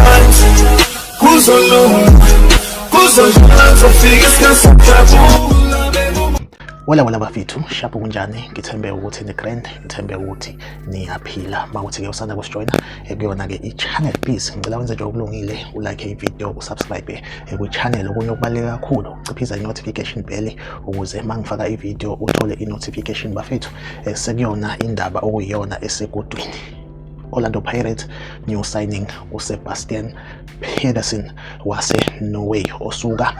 Phansi kuzolunga, kuzolunga, kuzofika isikhathi sokujabula. Wala wala bafethu, shapo, kunjani? Ngithembe ukuthi ni grand, ngithembe ukuthi niyaphila. Makuthi-ke usanda kusijoyina kuyona-ke i-channel, please ngicela wenze nje okulungile, ulike i-video, usubscribe kwi-channel. Okunye okubaluleke kakhulu, uciphiza i-notification bell ukuze uma ngifaka i-video uthole i-notification. Bafethu, sekuyona indaba okuyiyona esegudwini. Orlando Pirates new signing uSebastian Pedersen wase-Norway osuka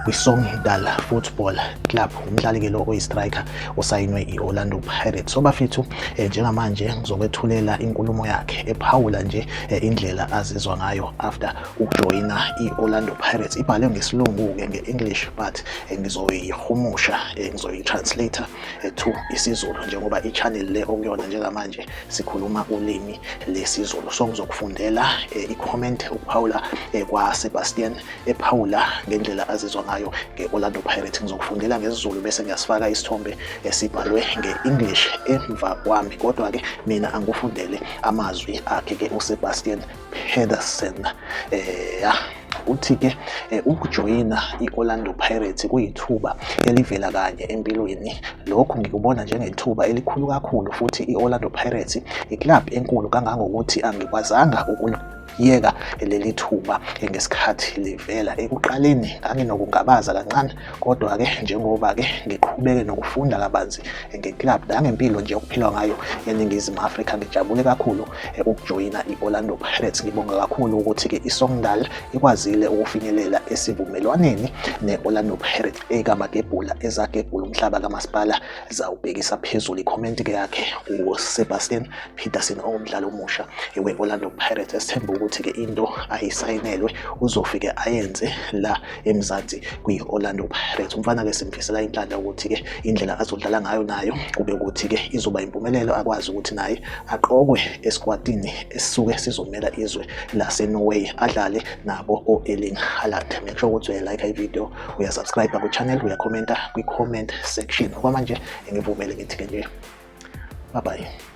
kwi-Sogndal Football Club. Umdlali ke lo oyi-striker osayinwe i-Orlando Pirates. So bafethu, njengamanje ngizokwethulela inkulumo yakhe ephawula nje indlela azizwa ngayo after ukujoyina i-Orlando Pirates. Ibhalwe ngesilungu-ke, nge-English, but ngizoyihumusha, ngizoyi-translate to isiZulu njengoba i-channel le okuyona njengamanje sikhuluma ulimi lesiZulu. So ngizokufundela i-comment, ukuphawula kwa-Sebastian ephawula ngendlela azizwa ngayo nge-Orlando Pirates. Ngizokufundela ngesiZulu bese ngiyasifaka isithombe esibhalwe nge-English emva kwami, kodwa-ke mina angikufundele amazwi akhe-ke uSebastian Pedersen. Ya, uthi-ke ukujoyina i-Orlando Pirates kuyithuba elivela kanye empilweni. Lokhu ngikubona njengethuba elikhulu kakhulu, futhi i-Orlando Pirates iclub enkulu kangangokuthi angikwazanga ukuyeka leli thuba ngesikhathi livela. Ekuqaleni nganginokungabaza kancane, kodwa-ke njengoba-ke ngiqhubeke nokufunda kabanzi ngeclub nangempilo nje okuphilwa ngayo eNingizimu Afrika, ngijabule kakhulu ukujoyina i-Orlando Pirates. Ngibonga kakhulu ukuthi-ke iSogndal ikwazile ukufinyelela esivumelwaneni ne-Orlando Pirates. EkaMagebhula ezagebhula umhlaba kamasipala zawubhekisa phezulu. I-comment-ke yakhe uSebastian Peterson ongumdlali omusha we-Orlando Pirates, esithemba ukuthi-ke into ayisayinelwe uzofike ayenze la eMzansi kwi-Orlando Pirates. Umfana-ke simfisela inhlanhla ukuthi-ke indlela azodlala ngayo nayo kube ukuthi-ke izoba impumelelo, akwazi ukuthi naye aqokwe esquadini esisuke sizomela izwe lase-Norway, adlale nabo o-Erling Haaland. Make sure ukuthi uyalike i-video, uyasubscribe kwi-channel, uyakhomenta kwi-comment section. Okwamanje ngivumele ngithi-ke nje bye bye.